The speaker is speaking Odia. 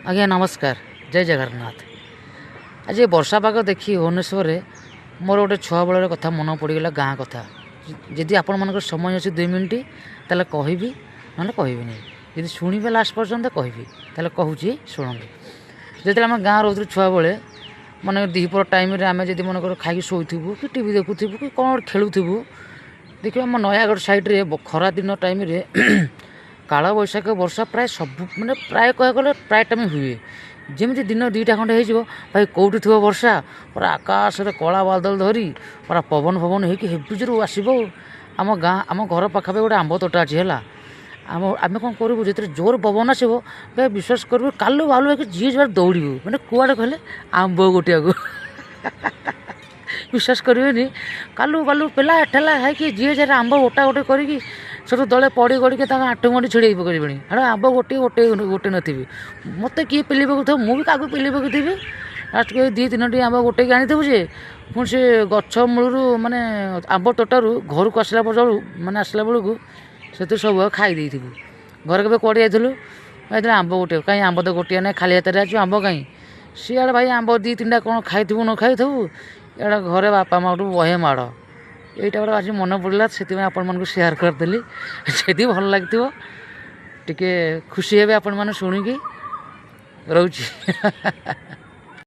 ଆଜ୍ଞା ନମସ୍କାର, ଜୟ ଜଗନ୍ନାଥ। ଆଜି ଏ ବର୍ଷା ପାଗ ଦେଖି ଭୁବନେଶ୍ୱରରେ ମୋର ଗୋଟେ ଛୁଆବେଳର କଥା ମନେ ପଡ଼ିଗଲା, ଗାଁ କଥା। ଯଦି ଆପଣମାନଙ୍କର ସମୟ ଅଛି 2 ମିନିଟ୍, ତାହେଲେ କହିବି, ନହେଲେ କହିବିନି। ଯଦି ଶୁଣିବେ ଲାଷ୍ଟ ପର୍ଯ୍ୟନ୍ତ କହିବି, ତାହେଲେ କହୁଛି ଶୁଣନ୍ତୁ। ଯେତେବେଳେ ଆମେ ଗାଁ ରହୁଥିଲୁ ଛୁଆବେଳେ, ମାନେ ଦ୍ୱିପହର ଟାଇମ୍ରେ ଆମେ ଯଦି ମନେକର ଖାଇକି ଶୋଇଥିବୁ କି ଟିଭି ଦେଖୁଥିବୁ କି କ'ଣ ଗୋଟେ ଖେଳୁଥିବୁ, ଦେଖିବ ଆମ ନୟାଗଡ଼ ସାଇଡ଼୍ରେ ଖରାଦିନ ଟାଇମ୍ରେ କାଳବୈଶାଖୀ ବର୍ଷା ପ୍ରାୟ ସବୁ, ମାନେ ପ୍ରାୟ କହିବାକୁ ଗଲେ ପ୍ରାୟ ଟାଇମ୍ ହୁଏ। ଯେମିତି ଦିନ 2ଟା ଖଣ୍ଡେ ହେଇଯିବ, ଭାଇ କେଉଁଠି ଥିବ ବର୍ଷା, ପୁରା ଆକାଶରେ କଳା ବାଦଲ ଧରି ପୁରା ପବନ ଫବନ ହେଇକି ହେବି ଜୋରୁ ଆସିବ। ଆମ ଗାଁ, ଆମ ଘର ପାଖାପାଖି ଗୋଟେ ଆମ୍ବ ତୋଟା ଅଛି ହେଲା। ଆମେ କ'ଣ କରିବୁ, ଯେତେବେଳେ ଜୋର ପବନ ଆସିବ, ଭାଇ ବିଶ୍ୱାସ କରିବୁ, କାଲୁ ବାଲୁ ହେଇକି ଯିଏ ଯୁଆଡ଼େ ଦୌଡ଼ିବୁ, ମାନେ କୁଆଡ଼େ କହିଲେ ଆମ୍ବ ଗୋଟିଆକୁ। ବିଶ୍ୱାସ କରିବେନି, କାଲୁ ବାଲୁ ପେଲା ଠେଲା ହେଇକି ଯିଏ ଯାହାର ଆମ୍ବ ଗୋଟା ଗୋଟେ କରିକି ସେଠୁ ଦଳେ ପଡ଼ି ଗଡ଼ିକି ତାଙ୍କ ଆଣ୍ଠୁ ଗଣ୍ଠି ଛିଡ଼େଇ ପକେଇବେଣି। ହେଟା ଆମ୍ବ ଗୋଟିଏ ଗୋଟେ ଗୋଟେ ନଥିବି, ମୋତେ କିଏ ପେଲି ପକାଉଥିବ, ମୁଁ ବି କାହାକୁ ପେଲି ପକାଉଥିବି। ଲାଷ୍ଟକୁ ଏଇ 2 3ଟି ଆମ୍ବ ଗୋଟେଇକି ଆଣିଥିବୁ ଯେ ପୁଣି ସେ ଗଛ ମୂଳରୁ, ମାନେ ଆମ୍ବ ତୋଟାରୁ ଘରକୁ ଆସିଲା ପର୍ଯ୍ୟନ୍ତ, ମାନେ ଆସିଲା ବେଳକୁ ସେଥିରୁ ସବୁ ଆଉ ଖାଇ ଦେଇଥିବୁ। ଘରେ କେବେ କୁଆଡ଼େ ଯାଇଥିଲୁ, ଯାଇଥିଲୁ ଆମ୍ବ ଗୋଟିଏ, କାହିଁ ଆମ୍ବ ତ ଗୋଟିଏ ନାହିଁ, ଖାଲି ହାତରେ ଆସିଛୁ, ଆମ୍ବ କାହିଁ? ସିଆଡ଼େ ଭାଇ ଆମ୍ବ 2 3ଟା କ'ଣ ଖାଇଥିବୁ ନ ଖାଇଥିବୁ, ଇଆଡ଼େ ଘରେ ବାପା ମାଆଠୁ ବହେ ମାଡ଼। ଏଇଟା ଗୋଟେ ଆଜି ମନେ ପଡ଼ିଲା, ସେଥିପାଇଁ ଆପଣମାନଙ୍କୁ ସେୟାର କରିଦେଲି। ଯଦି ଭଲ ଲାଗିଥିବ ଟିକେ ଖୁସି ହେବେ ଆପଣମାନେ ଶୁଣିକି। ରହୁଛି।